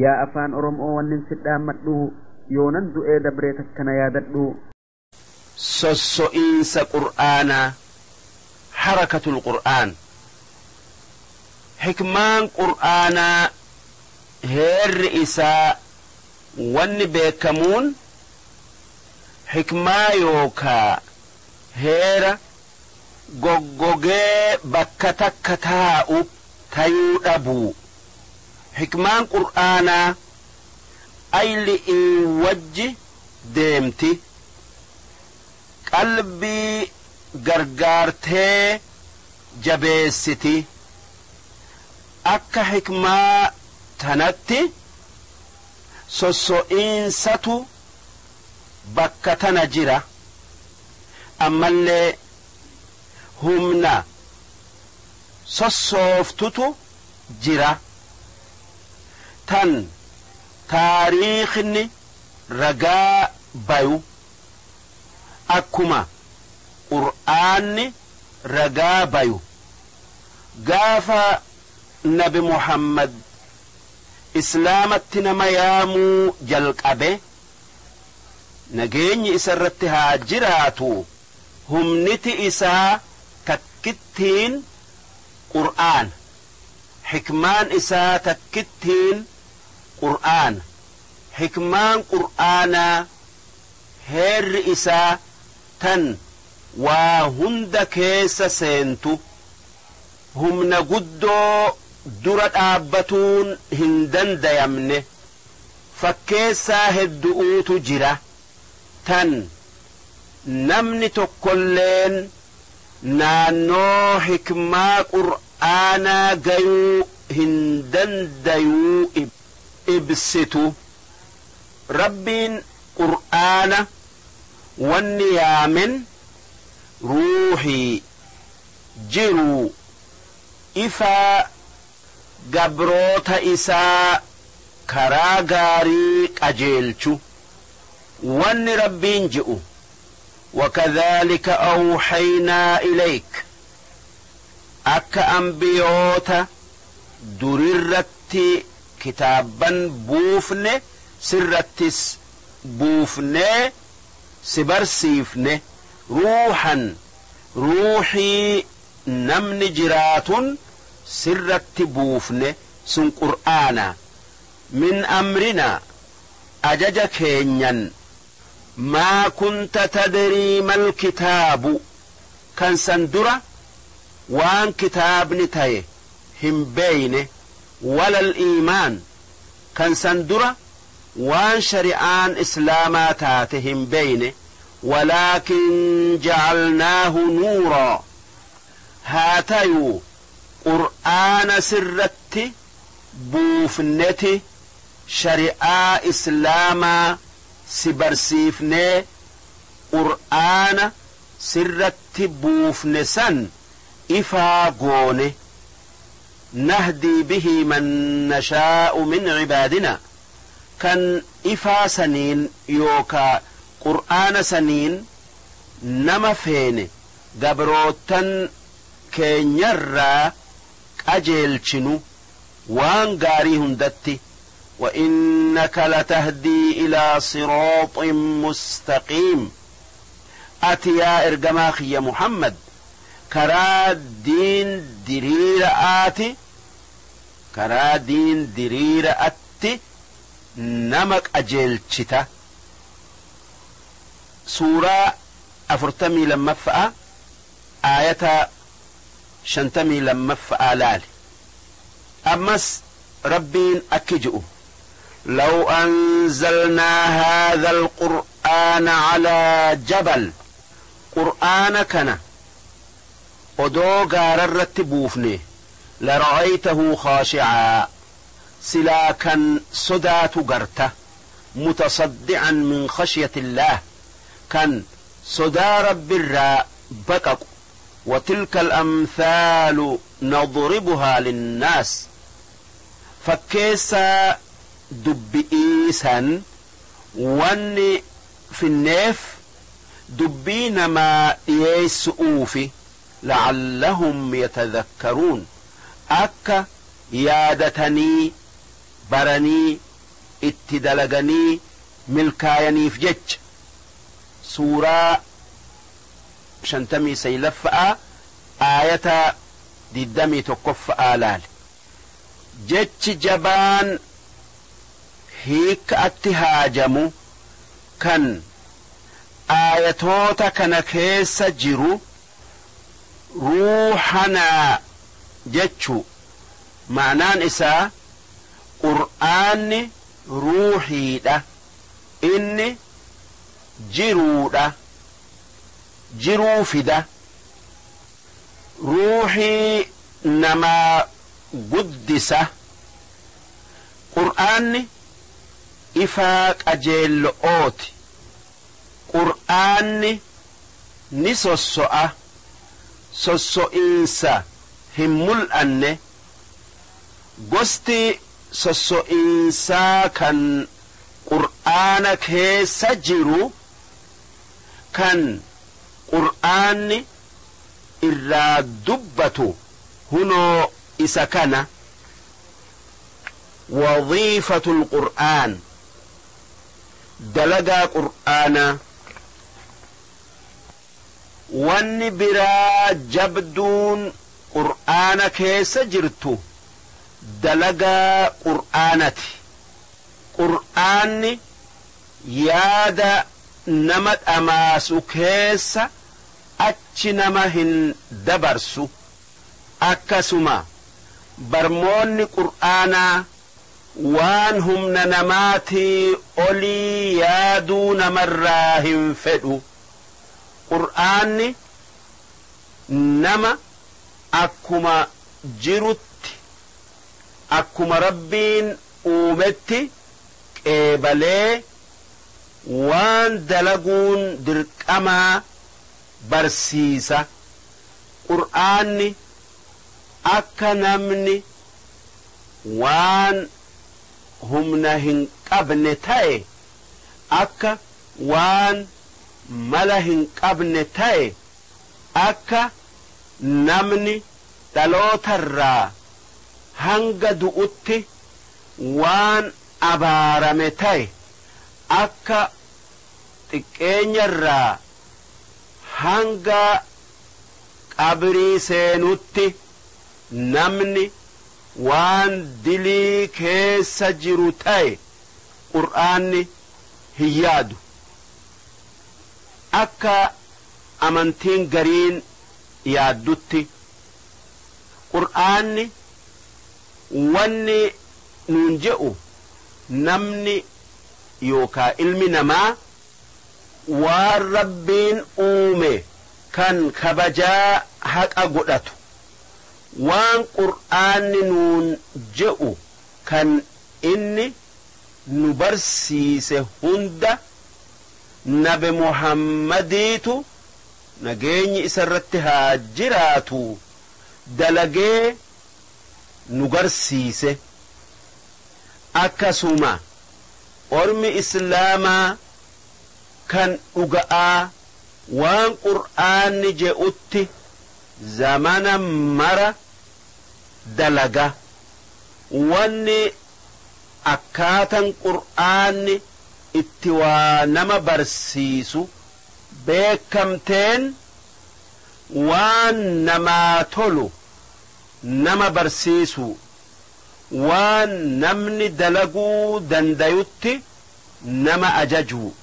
Yaa afaan Oromoo wannin si dhaammadhu yoonan du'ee dabree takkana yaadadhu. Sosso'iinsa qur'aanaa, harakatul qur'aan. Hikmaan qur'aanaa, heerri isaa wanni beekamuun hikmaa yookaa heera goggogee bakka takka taa'u tayuu dhabuu. Hikmaan qur'aanaa ayli'ii wajji deemti, qalbii gargaartee jabeessiti. Akka hikmaa tanatti sosso'iinsatu bakka tana jira, ammallee humna sossooftutu jira tan taariikhni ragaa bayu, akkuma qur'aanni ragaa bayu. Gaafa nabi Muhammad islaamatti nama yaamuu jalqabe, nageenyi isa irratti haa jiraatu, humniti isaa takkittiin qur'aana, hikmaan isaa takkittiin qur'aana. Hikmaan qur'aanaa, heerri isaa tan waa hunda keessa seentu, humna guddoo dura dhaabbatuun hin dandayamne. Fakkeessaa heddu'uutu jira tan namni tokkolleen naannoo hikmaa qur'aanaa gayuu hin dandayuu ibsitu. Rabbiin qur'aana wanni yaamen ruuhii jiruu ifaa gabroota isaa karaa gaarii qajeelchu. Wanni Rabbiin je'u: وكذلك أوحينا إليك, akka ambiyoota durirratti kitaabban buufne sirrattis buufnee si barsiifne, ruuhan, ruuxii namni jiraatun sirratti buufne, sun qur'aana, من أمرنا, ajaja keenyan. ما كنت تدري ما الكتاب, kan san dura waan kitaabni taye hin beeyne, ولا الإيمان, kan san dura waan shari'aan islaamaa taate hin beeyne. ولكن جعلناه نورا, haa tayuu qur'aana sirratti buufneti shari'aa islaamaa si barsiifnee, qur'aana sirratti buufne san ifaa goone. نهدي به من نشاء من عبادنا, kan ifaa saniin yookaa qur'aana saniin nama feene gabroottan keenyarraa qajeelchinu waan gaarii hundatti. وإنك لتهدي إلى صراط مستقيم, ati yaa ergamaa kiyya Muhammad karaa diin diriira'aati, karaa diin diriira'atti nama qajeelchita. Suuraa 42ffa'a, aayata 52ffa'a laali. Ammas Rabbiin akki je'u: لو أنزلنا هذا القرآن على جبل, qur'aana kana odoo gaararratti buufne, لرأيته خاشعا, silaa kan sodaatu garta, متصدعا من خشية الله, kan sodaa Rabbirraa baqaqu. وتلك الأمثال نضربها للناس, fakkeessaa dubbi'ii san wanni finneef dubbii namaa dhiyeessu'uufi, لعلهم يتذكرون, akka yaadatanii. baranii itti dalaganii milkaayaniif jecha. Suuraa 59ffa'aa aayata 21ffa'aa laale. Jechi jabaan hiikka'atti haajamu kan aayatoota kana keessa jiru ruuhanaa jechu. Ma'naan isaa qur'aanni ruuhiidha, inni jiruudha, jiruu fida, ruuhii namaa guddisa. Qur'aanni ifaa qajeello'ooti. Qur'aanni ni sosso'a, sosso'iinsa hin mul'anne. Gosti sosso'iinsaa kan qur'aana keessa jiru kan qur'aanni irraa dubbatu hunoo isa kana. Waziifatul qur'aan, dalagaa qur'aanaa. Wanni biraa jabduun qur'aana keessa jirtu dalagaa qur'aanati. Qur'aanni yaada nama dhamaasu keessa achi nama hin dabarsu. Akkasuma barmoonni qur'aanaa waan humna namaatii olii yaaduu namarraa hin fedhu. Qur'aanni nama akkuma jirutti, akkuma Rabbiin uumetti qeebalee waan dalaguun dirqamaa barsiisa. Qur'aanni akka namni waan humna hin qabne ta'e, akka waan mala hin qabne ta'e, akka namni dhalootarraa hanga du'utti waan abaarame ta'e, akka xiqqeenyarraa hanga qabrii seenutti namni waan dilii keessa jiru ta'e qur'aanni hin yaadu. Akka amantiin gariin yaaddutti qur'aanni wanni nuun je'u namni yookaa ilmi namaa waan Rabbiin uume kan kabajaa haqa godhatu, waan qur'aanni nuun je'u kan inni nu barsiise hunda Nabi Muhammadiitu nageenyi isarratti haa jiraatu dalagee nu garsiise. Akkasuma ormi islaamaa kan dhuga'aa waan qur'aanni je'utti zamana mara dalaga. Wanni akkaatan qur'aanni itti waa nama barsiisu beekamteen waan namaa tolu nama barsiisu, waan namni dalaguu dandayutti nama ajaju.